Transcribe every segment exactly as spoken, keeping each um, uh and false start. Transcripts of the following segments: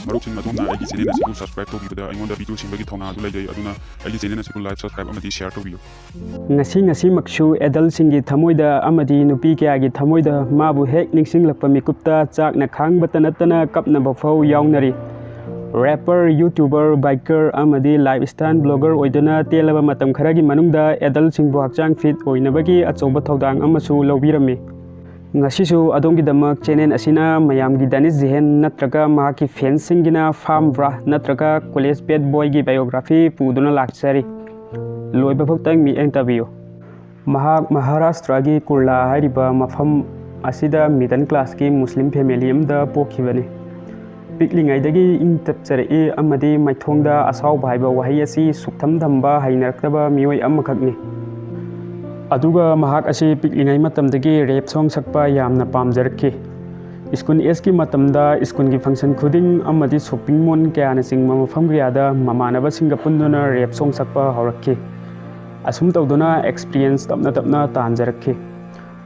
ꯃꯔꯨꯞꯁꯤꯡ ꯑꯗꯣꯝꯅ ꯑꯩꯒꯤ ꯆꯦꯅꯦꯜ ꯑꯁꯤꯕꯨ ꯁꯕꯁꯀ꯭ꯔꯥꯏꯕ ꯇꯧꯕꯤꯕꯗ ꯑꯩꯉꯣꯟꯗ ꯚꯤꯗꯤꯑꯣ ꯁꯦꯝꯕꯒꯤ ꯊꯧꯅꯥ ꯑꯗꯨ ꯂꯩꯖꯩ꯫ ꯑꯗꯨꯅ ꯑꯩꯒꯤ ꯆꯦꯅꯦꯜ ꯑꯁꯤꯕꯨ ꯂꯥꯏꯛ, ꯁꯕꯁꯀ꯭ꯔꯥꯏꯕ ꯑꯃꯗꯤ ꯁꯤꯌꯥꯔ ꯇꯧꯕꯤꯌꯨ꯫ ꯉꯁꯤ ꯉꯁꯤꯃꯛꯁꯨ ꯑꯦꯗꯜꯁꯤꯡꯒꯤ ꯊꯃꯣꯏꯗ ꯑꯃꯗꯤ ꯅꯨꯄꯤ ꯀꯌꯥꯒꯤ ꯊꯃꯣꯏꯗ ꯃꯥꯕꯨ ꯍꯦꯛ ꯅꯤꯡꯁꯤꯡꯂꯛꯄ ꯃꯤꯀꯨꯞꯇ ꯆꯥꯛꯅ ꯈꯥꯡꯕꯇ ꯅꯠꯇꯅ ꯀꯞꯅꯕ ꯐꯥꯎ ꯌꯥꯎꯅꯔꯤ꯫ ꯔꯦꯄꯔ, ꯌꯨꯇ꯭ꯌꯨꯕꯔ, ꯕꯥꯏꯀꯔ ꯑꯃꯗꯤ ꯂꯥꯏꯐ ꯁ꯭ꯇꯥꯏꯜ ꯕ꯭ꯂꯣꯒꯔ ꯑꯣꯏꯗꯨꯅ ꯇꯦꯜꯂꯕ ꯃꯇꯝ ꯈꯔꯒꯤ ꯃꯅꯨꯡꯗ ꯑꯦꯗꯜꯁꯤꯡꯕꯨ ꯍꯛꯆꯥꯡ ꯐꯤꯠ ꯑꯣꯏꯅꯕꯒꯤ ꯑꯆꯧꯕ ꯊꯧꯗꯥꯡ ꯑꯃꯁꯨ ꯂꯧꯕꯤꯔꯝꯃꯤ꯫ ꯉꯁꯤꯁꯨ ꯑꯗꯣꯝꯒꯤꯗꯃꯛ ꯆꯦꯅꯦꯜ ꯑꯁꯤꯅ ꯃꯌꯥꯝꯒꯤ ꯗꯥꯅꯤꯁ ꯖꯤꯍꯦꯟ ꯅꯠꯇ꯭ꯔꯒ ꯃꯍꯥꯛꯀꯤ ꯐꯦꯟꯁꯁꯤꯡꯒꯤꯅ ꯐꯥꯝ ꯕ꯭ꯔꯥ ꯅꯠꯇ꯭ꯔꯒ ꯀꯣꯂꯦꯖ ꯕꯦꯠ ꯕꯣꯏꯒꯤ ꯕꯥꯏꯑꯣꯒ꯭ꯔꯥꯐꯤ ꯄꯨꯗꯨꯅ ꯂꯥꯛꯆꯔꯤ꯫ ꯂꯣꯏꯕ ꯐꯥꯎꯇꯪ ꯃꯤꯠꯌꯦꯡ ꯇꯥꯕꯤꯌꯨ꯫ ꯃꯍꯥꯛ ꯃꯍꯥꯔꯥꯁꯇ꯭ꯔꯥꯒꯤ ꯀꯨꯔꯂꯥ ꯍꯥꯏꯔꯤꯕ ꯃꯐꯝ ꯑꯁꯤꯗ ꯃꯤꯗꯜ ꯀ꯭ꯂꯥꯁꯀꯤ ꯃꯨꯁꯂꯤꯝ ꯐꯦꯃꯤꯂꯤ ꯑꯃꯗ ꯄꯣꯛꯈꯤꯕꯅꯤ꯫ ꯄꯤꯛꯂꯤꯉꯩꯗꯒꯤ ꯏꯪ ꯇꯞꯆꯔꯛꯏ ꯑꯃꯗꯤ ꯃꯥꯏꯊꯣꯡꯗ ꯑꯁꯥꯎꯕ ꯍꯥꯏꯕ ꯋꯥꯍꯩ ꯑꯁꯤ ꯁꯨꯛꯊꯝ ꯊꯝꯕ ꯍꯩꯅꯔꯛꯇꯕ ꯃꯤꯑꯣꯏ ꯑꯃꯈꯛꯅꯤ꯫ ꯑꯗꯨꯒ ꯃꯍꯥꯛ ꯑꯁꯤ ꯄꯤꯛꯂꯤꯉꯩ ꯃꯇꯝꯗꯒꯤ ꯔꯦꯞ ꯁꯣꯡ ꯁꯛꯄ ꯌꯥꯝꯅ ꯄꯥꯝꯖꯔꯛꯈꯤ꯫ ꯁ꯭ꯀꯨꯜ ꯑꯦꯖꯀꯤ ꯃꯇꯝꯗ ꯁ꯭ꯀꯨꯜꯒꯤ ꯐꯪꯁꯟ ꯈꯨꯗꯤꯡ ꯑꯃꯗꯤ ꯁꯣꯄꯤꯡ ꯃꯣꯜ ꯀꯌꯥꯅꯆꯤꯡꯕ ꯃꯐꯝ ꯀꯌꯥꯗ ꯃꯃꯥꯟꯅꯕꯁꯤꯡꯒ ꯄꯨꯟꯗꯨꯅ ꯔꯦꯞ ꯁꯣꯡ ꯁꯛꯄ ꯍꯧꯔꯛꯈꯤ꯫ ꯑꯁꯨꯝ ꯇꯧꯗꯨꯅ ꯑꯦꯛꯁꯄꯤꯔꯤꯌꯦꯟꯁ ꯇꯞꯅ ꯇꯞꯅ ꯇꯥꯟꯖꯔꯛꯈꯤ꯫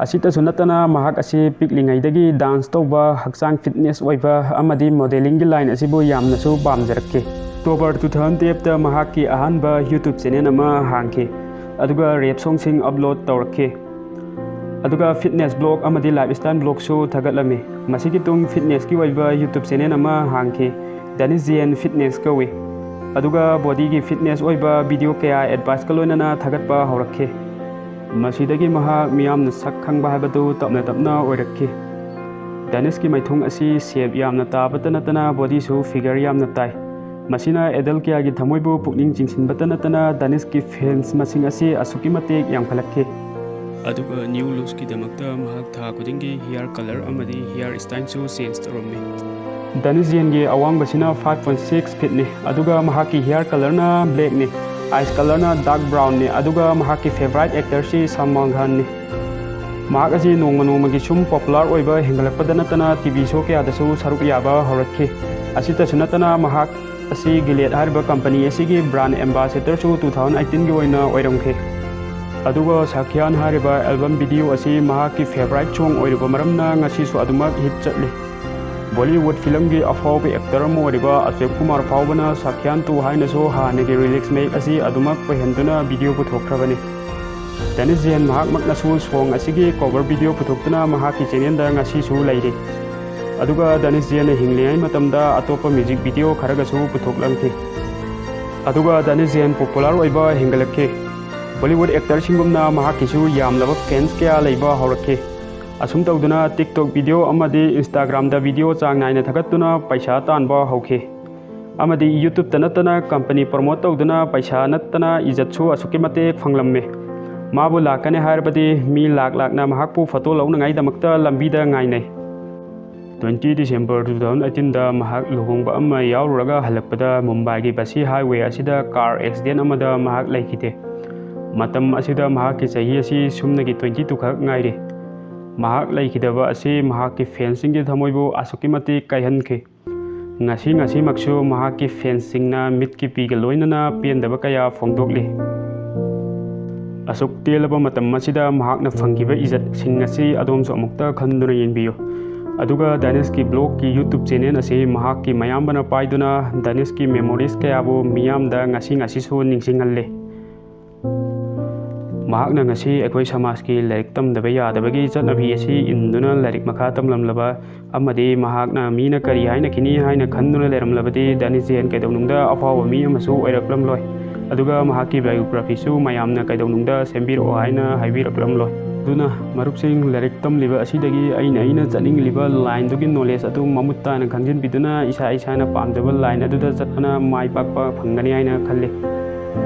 ꯑꯁꯤꯇꯁꯨ ꯅꯠꯇꯅ ꯃꯍꯥꯛ ꯑꯁꯤ ꯄꯤꯛꯂꯤꯉꯩꯗꯒꯤ ꯗꯥꯟꯁ ꯇꯧꯕ, ꯍꯛꯆꯥꯡ ꯐꯤꯠꯅꯦꯁ ꯑꯣꯏꯕ ꯑꯃꯗꯤ ꯃꯣꯗꯦꯂꯤꯡꯒꯤ ꯂꯥꯏꯟ ꯑꯁꯤꯕꯨ ꯌꯥꯝꯅꯁꯨ ꯄꯥꯝꯖꯔꯛꯈꯤ꯫ ꯑꯣꯛꯇꯣꯕꯔ ꯇꯨ ꯊꯥꯎꯖꯟ ꯇꯨꯌꯦꯜꯞꯇ ꯃꯍꯥꯛꯀꯤ ꯑꯍꯥꯟꯕ ꯌꯨꯇ꯭ꯌꯨꯕ ꯆꯦꯅꯦꯜ ꯑꯃ ꯍꯥꯡꯈꯤ, ꯑꯗꯨꯒ ꯔꯦꯞ ꯁꯣꯡꯁꯤꯡ ꯑꯞꯂꯣꯗ ꯇꯧꯔꯛꯈꯤ꯫ ꯑꯗꯨꯒ ꯐꯤꯠꯅꯦꯁ ꯕ꯭ꯂꯣꯒ ꯑꯃꯗꯤ ꯂꯥꯏꯐ ꯁ꯭ꯇꯥꯏꯜ ꯕ꯭ꯂꯣꯒꯁꯨ ꯊꯥꯒꯠꯂꯝꯃꯤ꯫ ꯃꯁꯤꯒꯤ ꯇꯨꯡ ꯐꯤꯠꯅꯦꯁꯀꯤ ꯑꯣꯏꯕ ꯌꯨꯇ꯭ꯌꯨꯕ ꯆꯦꯅꯦꯜ ꯑꯃ ꯍꯥꯡꯈꯤ, ꯗꯥꯅꯤꯁ ꯖꯤꯌꯦꯟ ꯐꯤꯠꯅꯦꯁ ꯀꯧꯏ꯫ ꯑꯗꯨꯒ ꯕꯣꯗꯤꯒꯤ ꯐꯤꯠꯅꯦꯁ ꯑꯣꯏꯕ ꯚꯤꯗꯤꯑꯣ ꯀꯌꯥ ꯑꯦꯗꯚꯥꯏꯁꯀ ꯂꯣꯏꯅꯅ ꯊꯥꯒꯠꯄ ꯍꯧꯔꯛꯈꯤ꯫ ꯃꯁꯤꯗꯒꯤ ꯃꯍꯥꯛ ꯃꯤꯌꯥꯝꯅ ꯁꯛ ꯈꯪꯕ ꯍꯥꯏꯕꯗꯨ ꯇꯞꯅ ꯇꯞꯅ ꯑꯣꯏꯔꯛꯈꯤ꯫ ꯗꯥꯅꯤꯁꯀꯤ ꯃꯥꯏꯊꯣꯡ ꯑꯁꯤ ꯁꯦꯞ ꯌꯥꯝꯅ ꯇꯥꯕꯇ ꯅꯠꯇꯅ ꯕꯣꯗꯤꯁꯨ ꯐꯤꯒꯔ ꯌꯥꯝꯅ ꯇꯥꯏ꯫ ꯃꯁꯤꯅ ꯑꯦꯗꯜ ꯀꯌꯥꯒꯤ ꯊꯃꯣꯏꯕꯨ ꯄꯨꯛꯅꯤꯡ ꯆꯤꯡꯁꯤꯟꯕꯇ ꯅꯠꯇꯅ ꯗꯥꯅꯤꯁꯀꯤ ꯐꯦꯟꯁ ꯃꯁꯤꯡ ꯑꯁꯤ ꯑꯁꯨꯛꯀꯤ ꯃꯇꯤꯛ ꯌꯥꯝꯈꯠꯂꯛꯈꯤ꯫ ꯑꯗꯨꯒ ꯅ꯭ꯌꯨ ꯂꯨꯛꯁꯀꯤꯗꯃꯛꯇ ꯃꯍꯥꯛ ꯊꯥ ꯈꯨꯗꯤꯡꯒꯤ ꯍꯤꯌꯥꯔ ꯀꯂꯔ ꯑꯃꯗꯤ ꯍꯤꯌꯥꯔ ꯁ꯭ꯇꯥꯏꯜꯁꯨ ꯆꯦꯟꯖ ꯇꯧꯔꯝꯃꯤ꯫ ꯗꯥꯅꯤꯁ ꯖꯤꯌꯦꯟꯒꯤ ꯑꯋꯥꯡꯕꯁꯤꯅ ꯐꯥꯏꯚ ꯄꯣꯏꯟ ꯁꯤꯛꯁ ꯐꯤꯠꯅꯤ, ꯑꯗꯨꯒ ꯃꯍꯥꯛꯀꯤ ꯍꯤꯌꯥꯔ ꯀꯂꯔꯅ ꯕ꯭ꯂꯦꯛꯅꯤ, ꯑꯥꯏꯁ ꯀꯂꯔꯅ ꯗꯥꯔꯛ ꯕ꯭ꯔꯥꯎꯟꯅꯤ, ꯑꯗꯨꯒ ꯃꯍꯥꯛꯀꯤ ꯐꯦꯚꯣꯔꯥꯏꯠ ꯑꯦꯛꯇꯔꯁꯤ ꯁꯜꯃꯥꯟ ꯈꯥꯟꯅꯤ꯫ ꯃꯍꯥꯛ ꯑꯁꯤ ꯅꯣꯡꯃ ꯅꯣꯡꯃꯒꯤ ꯁꯨꯝ ꯄꯣꯄꯨꯂꯔ ꯑꯣꯏꯕ ꯍꯦꯟꯒꯠꯂꯛꯄꯗ ꯅꯠꯇꯅ ꯇꯤ ꯚꯤ ꯁꯣ ꯀꯌꯥꯗꯁꯨ ꯁꯔꯨꯛ ꯌꯥꯕ ꯍꯧꯔꯛꯈꯤ꯫ ꯑꯁꯤꯇꯁꯨ ꯅꯠꯇꯅ ꯃꯍꯥꯛ ꯑꯁꯤ ꯒꯤꯂꯦꯠ ꯍꯥꯏꯔꯤꯕ ꯀꯝꯄꯅꯤ ꯑꯁꯤꯒꯤ ꯕ꯭ꯔꯥꯟ ꯑꯦꯝꯕꯥꯁꯦꯗꯔꯁꯨ ꯇꯨ ꯊꯥꯎꯖꯟ ꯑꯩꯠꯇꯤꯟꯒꯤ ꯑꯣꯏꯅ ꯑꯣꯏꯔꯝꯈꯤ꯫ ꯑꯗꯨꯒ ꯁꯥꯈꯤꯌꯥꯟ ꯍꯥꯏꯔꯤꯕ ꯑꯦꯜꯕꯝ ꯚꯤꯗꯤꯑꯣ ꯑꯁꯤ ꯃꯍꯥꯛꯀꯤ ꯐꯦꯚꯣꯔꯥꯏꯠ ꯁꯣꯡ ꯑꯣꯏꯔꯨꯕ ꯃꯔꯝꯅ ꯉꯁꯤꯁꯨ ꯑꯗꯨꯃꯛ ꯍꯤꯠ ꯆꯠꯂꯤ꯫ ꯕꯣꯂꯤꯋꯨꯗ ꯐꯤꯂꯝꯒꯤ ꯑꯐꯥꯎꯕ ꯑꯦꯛꯇꯔ ꯑꯃ ꯑꯣꯏꯔꯤꯕ ꯑꯆꯦꯞ ꯀꯨꯃꯥꯔ ꯐꯥꯎꯕꯅ ꯁꯥꯈ꯭ꯌꯥꯟꯇꯨ ꯍꯥꯏꯅꯁꯨ ꯍꯥꯟꯅꯒꯤ ꯔꯤꯂꯤꯛꯁ ꯃꯌꯦꯛ ꯑꯁꯤ ꯑꯗꯨꯃꯛ ꯑꯣꯏꯍꯟꯗꯨꯅ ꯚꯤꯗꯤꯑꯣ ꯄꯨꯊꯣꯛꯈ꯭ꯔꯕꯅꯤ꯫ ꯗꯅꯤꯁ ꯖꯦꯟ ꯃꯍꯥꯛꯃꯛꯅꯁꯨ ꯁꯣꯡ ꯑꯁꯤꯒꯤ ꯀꯣꯚꯔ ꯚꯤꯗꯤꯑꯣ ꯄꯨꯊꯣꯛꯇꯨꯅ ꯃꯍꯥꯛꯀꯤ ꯆꯦꯅꯦꯜꯗ ꯉꯁꯤꯁꯨ ꯂꯩꯔꯤ꯫ ꯑꯗꯨꯒ ꯗꯅꯤꯁ ꯖꯦꯟꯅ ꯍꯤꯡꯂꯤꯉꯩ ꯃꯇꯝꯗ ꯑꯇꯣꯞꯄ ꯃ꯭ꯌꯨꯖꯤꯛ ꯚꯤꯗꯤꯑꯣ ꯈꯔꯒꯁꯨ ꯄꯨꯊꯣꯛꯂꯝꯈꯤ꯫ ꯑꯗꯨꯒ ꯗꯅꯤꯁ ꯖꯦꯟ ꯄꯣꯄꯨꯂꯔ ꯑꯣꯏꯕ ꯍꯦꯟꯒꯠꯂꯛꯈꯤ꯫ ꯕꯣꯂꯤꯋꯨꯗ ꯑꯦꯛꯇꯔꯁꯤꯡꯒꯨꯝꯅ ꯃꯍꯥꯛꯀꯤꯁꯨ ꯌꯥꯝꯂꯕ ꯐꯦꯟꯁ ꯀꯌꯥ ꯂꯩꯕ ꯍꯧꯔꯛꯈꯤ꯫ ꯑꯁꯨꯝ ꯇꯧꯗꯨꯅ TikTok ꯚꯤꯗꯤꯑꯣ ꯑꯃꯗꯤ Instagramꯗ ꯚꯤꯗꯤꯑꯣ ꯆꯥꯡ ꯅꯥꯏꯅ ꯊꯥꯒꯠꯇꯨꯅ ꯄꯩꯁꯥ ꯇꯥꯟꯕ ꯍꯧꯈꯤ꯫ ꯑꯃꯗꯤ YouTubeꯇ ꯅꯠꯇꯅ ꯀꯝꯄꯅꯤ ꯄ꯭ꯔꯣꯃꯣꯠ ꯇꯧꯗꯨꯅ ꯄꯩꯁꯥ ꯅꯠꯇꯅ ꯏꯖꯠꯁꯨ ꯑꯁꯨꯛꯀꯤ ꯃꯇꯤꯛ ꯐꯪꯂꯝꯃꯤ꯫ ꯃꯥꯕꯨ ꯂꯥꯛꯀꯅꯤ ꯍꯥꯏꯔꯕꯗꯤ ꯃꯤ ꯂꯥꯛ ꯂꯥꯛꯅ ꯃꯍꯥꯛꯄꯨ ꯐꯣꯇꯣ ꯂꯧꯅꯉꯥꯏꯗꯃꯛꯇ ꯂꯝꯕꯤꯗ ꯉꯥꯏꯅꯩ꯫ Twenty December two thousand eighteenꯗ ꯃꯍꯥꯛ ꯂꯨꯍꯣꯡꯕ ꯑꯃ ꯌꯥꯎꯔꯨꯔꯒ ꯍꯜꯂꯛꯄꯗ ꯃꯨꯝꯕꯥꯏꯒꯤ ꯕꯁꯤ ꯍꯥꯏꯋꯦ ꯑꯁꯤꯗ ꯀꯥꯔ ꯑꯦꯛꯁꯤꯗꯦꯟ ꯑꯃꯗ ꯃꯍꯥꯛ ꯂꯩꯈꯤꯗꯦ꯫ ꯃꯇꯝ ꯑꯁꯤꯗ ꯃꯍꯥꯛꯀꯤ ꯆꯍꯤ ꯑꯁꯤ ꯁꯨꯞꯅꯒꯤ twenty two ꯈꯛ ꯉꯥꯏꯔꯤ꯫ ꯃꯍꯥꯛ ꯂꯩꯈꯤꯗꯕ ꯑꯁꯤ ꯃꯍꯥꯛꯀꯤ ꯐꯦꯟꯁꯤꯡꯒꯤ ꯊꯃꯣꯏꯕꯨ ꯑꯁꯨꯛꯀꯤ ꯃꯇꯤꯛ ꯀꯥꯏꯍꯟꯈꯤ꯫ ꯉꯁꯤ ꯉꯁꯤꯃꯛꯁꯨ ꯃꯍꯥꯛꯀꯤ ꯐꯦꯟꯁꯤꯡꯅ ꯃꯤꯠꯀꯤ ꯄꯤꯒ ꯂꯣꯏꯅꯅ ꯄꯦꯟꯗꯕ ꯀꯌꯥ ꯐꯣꯡꯗꯣꯛꯂꯤ꯫ ꯑꯁꯨꯛ ꯇꯦꯜꯂꯕ ꯃꯇꯝ ꯑꯁꯤꯗ ꯃꯍꯥꯛꯅ ꯐꯪꯈꯤꯕ ꯏꯖꯠꯁꯤꯡ ꯑꯁꯤ ꯑꯗꯣꯝꯁꯨ ꯑꯃꯨꯛꯇ ꯈꯟꯗꯨꯅ ꯌꯦꯡꯕꯤꯌꯨ꯫ ꯑꯗꯨꯒ ꯗꯥꯅꯤꯁꯀꯤ ꯕ꯭ꯂꯣꯒꯀꯤ YouTube ꯆꯦꯅꯦꯜ ꯑꯁꯤ ꯃꯍꯥꯛꯀꯤ ꯃꯌꯥꯝꯕꯅ ꯄꯥꯏꯗꯨꯅ ꯗꯥꯅꯤꯁꯀꯤ ꯃꯦꯃꯣꯔꯤꯁ ꯀꯌꯥꯕꯨ ꯃꯤꯌꯥꯝꯗ ꯉꯁꯤ ꯉꯁꯤꯁꯨ ꯅꯤꯡꯁꯤꯡꯍꯜꯂꯤ꯫ ꯃꯍꯥꯛꯅ ꯉꯁꯤ ꯑꯩꯈꯣꯏ ꯁꯃꯥꯖꯀꯤ ꯂꯥꯏꯔꯤꯛ ꯇꯝꯗꯕ ꯌꯥꯗꯕꯒꯤ ꯆꯠꯅꯕꯤ ꯑꯁꯤ ꯏꯟꯗꯨꯅ ꯂꯥꯏꯔꯤꯛ ꯃꯈꯥ ꯇꯝꯂꯝꯂꯕ ꯑꯃꯗꯤ ꯃꯍꯥꯛꯅ ꯃꯤꯅ ꯀꯔꯤ ꯍꯥꯏꯅꯈꯤꯅꯤ ꯍꯥꯏꯅ ꯈꯟꯗꯨꯅ ꯂꯩꯔꯝꯂꯕꯗꯤ ꯗꯥꯅꯤꯁ ꯖꯦꯟ ꯀꯩꯗꯧꯅꯨꯡꯗ ꯑꯐꯥꯎꯕ ꯃꯤ ꯑꯃꯁꯨ ꯑꯣꯏꯔꯛꯂꯝꯂꯣꯏ꯫ ꯑꯗꯨꯒ ꯃꯍꯥꯛꯀꯤ biographyꯁꯨ ꯃꯌꯥꯝꯅ ꯀꯩꯗꯧꯅꯨꯡꯗ ꯁꯦꯝꯕꯤꯔꯛꯑꯣ ꯍꯥꯏꯅ ꯍꯥꯏꯕꯤꯔꯛꯂꯝꯂꯣꯏ꯫ ꯑꯗꯨꯅ ꯃꯔꯨꯞꯁꯤꯡ, ꯂꯥꯏꯔꯤꯛ ꯇꯝꯂꯤꯕ ꯑꯁꯤꯗꯒꯤ ꯑꯩꯅ ꯑꯩꯅ ꯆꯠꯅꯤꯡꯂꯤꯕ line ꯗꯨꯒꯤ knowledge ꯑꯗꯨ ꯃꯃꯨꯠ ꯇꯥꯅ ꯈꯪꯖꯤꯟꯕꯤꯗꯨꯅ ꯏꯁꯥ ꯏꯁꯥꯅ ꯄꯥꯝꯖꯕ line ꯑꯗꯨꯗ ꯆꯠꯄꯅ ꯃꯥꯏ ꯄꯥꯛꯄ ꯐꯪꯒꯅꯤ ꯍꯥꯏꯅ ꯈꯜꯂꯤ꯫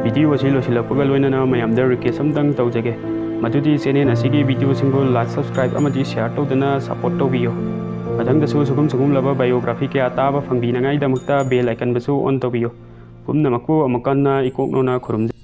Video ꯑꯁꯤ ꯂꯣꯏꯁꯤꯜꯂꯛꯄꯒ ꯂꯣꯏꯅꯅ ꯃꯌꯥꯝꯗ request ꯑꯃꯇꯪ ꯇꯧꯖꯒꯦ, ꯃꯗꯨꯗꯤ channel ꯑꯁꯤꯒꯤ videoꯁꯤꯡꯕꯨ like, subscribe ꯑꯃꯗꯤ share ꯇꯧꯗꯨꯅ support ꯇꯧꯕꯤꯌꯨ꯫ ꯃꯊꯪꯗꯁꯨ ꯁꯤꯒꯨꯝ ꯁꯤꯒꯨꯝꯂꯕ biography ꯀꯌꯥ ꯇꯥꯕ ꯐꯪꯕꯤꯅꯉꯥꯏꯗꯃꯛꯇ bell iconꯕꯨꯁꯨ on ꯇꯧꯕꯤꯌꯨ꯫ ꯄꯨꯝꯅꯃꯛꯄꯨ ꯑꯃꯨꯛ ꯍꯟꯅ ꯏꯀꯣꯛ ꯅꯧꯅ ꯈꯨꯔꯨꯝꯖꯔꯤ꯫